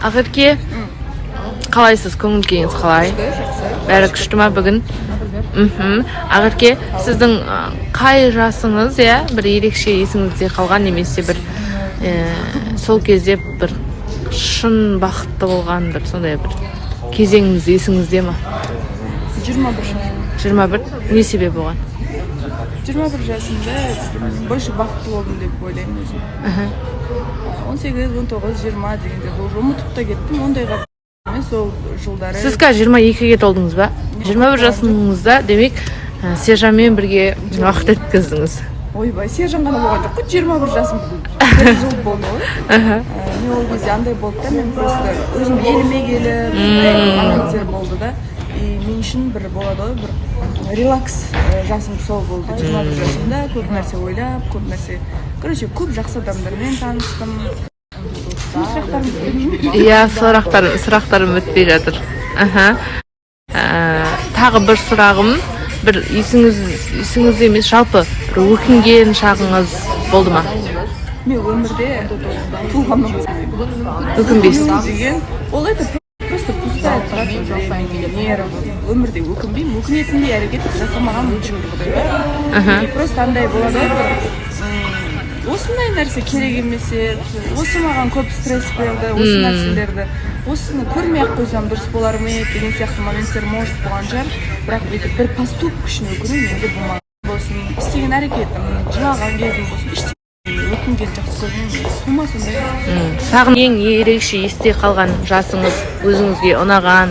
Ақерке, қалайсыз? Көңіл күйіңіз қалай? Бәрі күшті ма бүгін? Ақерке, сіздің қай жасыңыз, иә, бір ерекше есіңізде қалған немесе бір сол кезде бір шын бақытты болған бір сондай бір кезеңіңіз есіңізде ма? 21 жас. 21. Не себеп оған? 21 жасымда больше бақытты болдым деп ойлаймын өзім. 18, 19, 20 дегенде уже ұмытып та кеттім ондайға емес ол жылдары. Сіз қазір 22-ге толдыңыз ба? 21 жасыңызда, демек, Сержанмен бірге уақыт өткіздіңіз. Ойбай, Сержан ғана болған жоқ қой, 21 жасым бір жыл болды ғой. Мен ол кезде андай болды да, мен просто өзім еліме келіп, сондай моменттер болды да. И мен үшін бір болады ғой, бір релакс, жасым сол болды. 21 жасымда көп нәрсе ойлап, көп нәрсе, короче, көп жақсы адамдармен таныстым. Сұрақтарым бітпеді. Иә, сұрақтарым бітпей жатыр. Аха. Тағы бір сұрағым: бір есіңізде емес, жалпы бір өкінген шағыңыз болды ма? Мен өмірде туылғаннан өкінбеймін. Өкінбейсіз. Деген ол это просто пустая трата времени, нервов. Өмірде өкінбеймін, өкінетіндей әрекет жасамағанмын, шүкір құдайға. И просто андай болады ғой, бір осындай нәрсе керек емес еді, осы маған көп стресс берді, осы нәрселерді, осыны көрмей ақ қойсам дұрыс болар ма еді деген сияқты моменттер, может, болған шығар. Бірақ бүйтіп бір поступок үшін өкіну менде болмаған. Болсын істеген әрекетім, жылаған кезім болсын, ештеңе өкінген жақсы көрмеймін, тума сондай. Сағын ең ерекше есте қалған жасыңыз, өзіңізге ұнаған?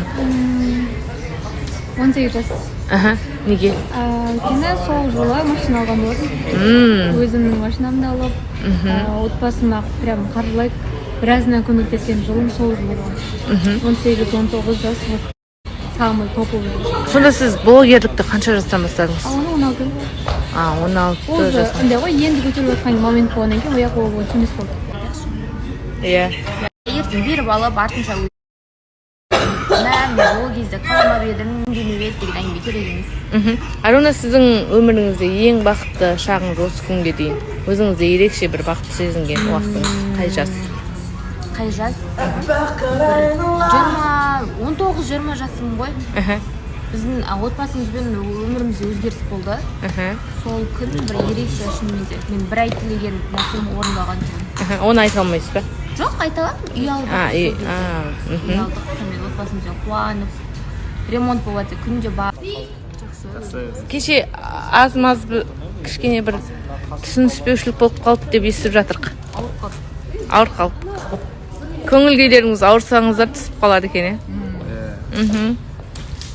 18 жас. Аха, неге? Өйткені сол жылы машина алған болатынмын. Өзімнің машинамды алып, отбасыма прям қаржылай біразына көмектескен жылым сол жыл болған. 18, 19 жас, вот самый топовый. Сонда сіз блогерлікті қанша жастан бастадыңыз? А оны 16. А, 16 Ол жас. андай ғой, енді көтеріліп жатқан момент болғаннан кейін ояқ ол онша емес болды. Ертең беріп алып, артынша мә, мен ол кезде қаламап едім, үндемеп еді деген әңгіме керек емес. Аруна, сіздің өміріңізде ең бақытты шағыңыз, осы күнге дейін өзіңізді ерекше бір бақытты сезінген уақытыңыз қай жас? Қай жас? Бір 20, 19, 20 жасым ғой. Біздің отбасымызбен өмірімізде өзгеріс болды. Сол күн бір ерекше, шынымен де мен бір ай тілеген нәрсем орындалған күн. Оны айта алмайсыз ба? Жоқ, айта аламын, үй алдық. А, үй, сол кезде. А, Үй алдық, сонымен отбасымызбен қуанып, ремонт болып жатса, күнде бар, жақсы. Кеше аз маз кішкене бір түсініспеушілік болып қалды деп естіп жатырық. Ауырып қалдық. Ауырып қалып, көңіл күйлеріңіз ауырсаңыздар, түсіп қалады екен, иә.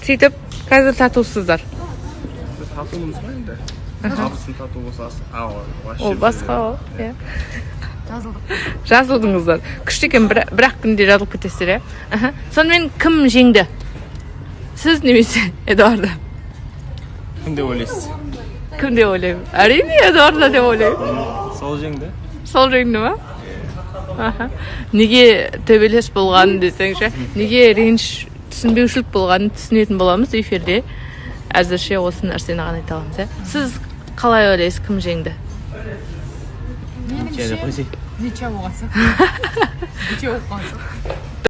Сөйтіп қазір татусыздар. Татумыз ғой енді, абысын тату болса, а вообще. Ол басқа ғой, иә. Жазылдық. Жазылдыңыздар, күшті екен, бір ақ күнде жазылып кетесіздер, иә. Сонымен кім жеңді, сіз немесе Эдуарда? Кім деп ойлайсыз? Кім деп ойлаймын? Әрине, Эдуарда деп ойлаймын. Сол жеңді. Сол жеңді ма? Аха. Неге төбелес болғанын десеңші, неге реніш, түсінбеушілік болғанын түсінетін боламыз эфирде. Әзірше осы нәрсені ғана айта аламыз, иә. Сіз қалай ойлайсыз, кім жеңді? Ничья деп қойсай. Ничья болған сияқты. Ничья болып қалған сияқты.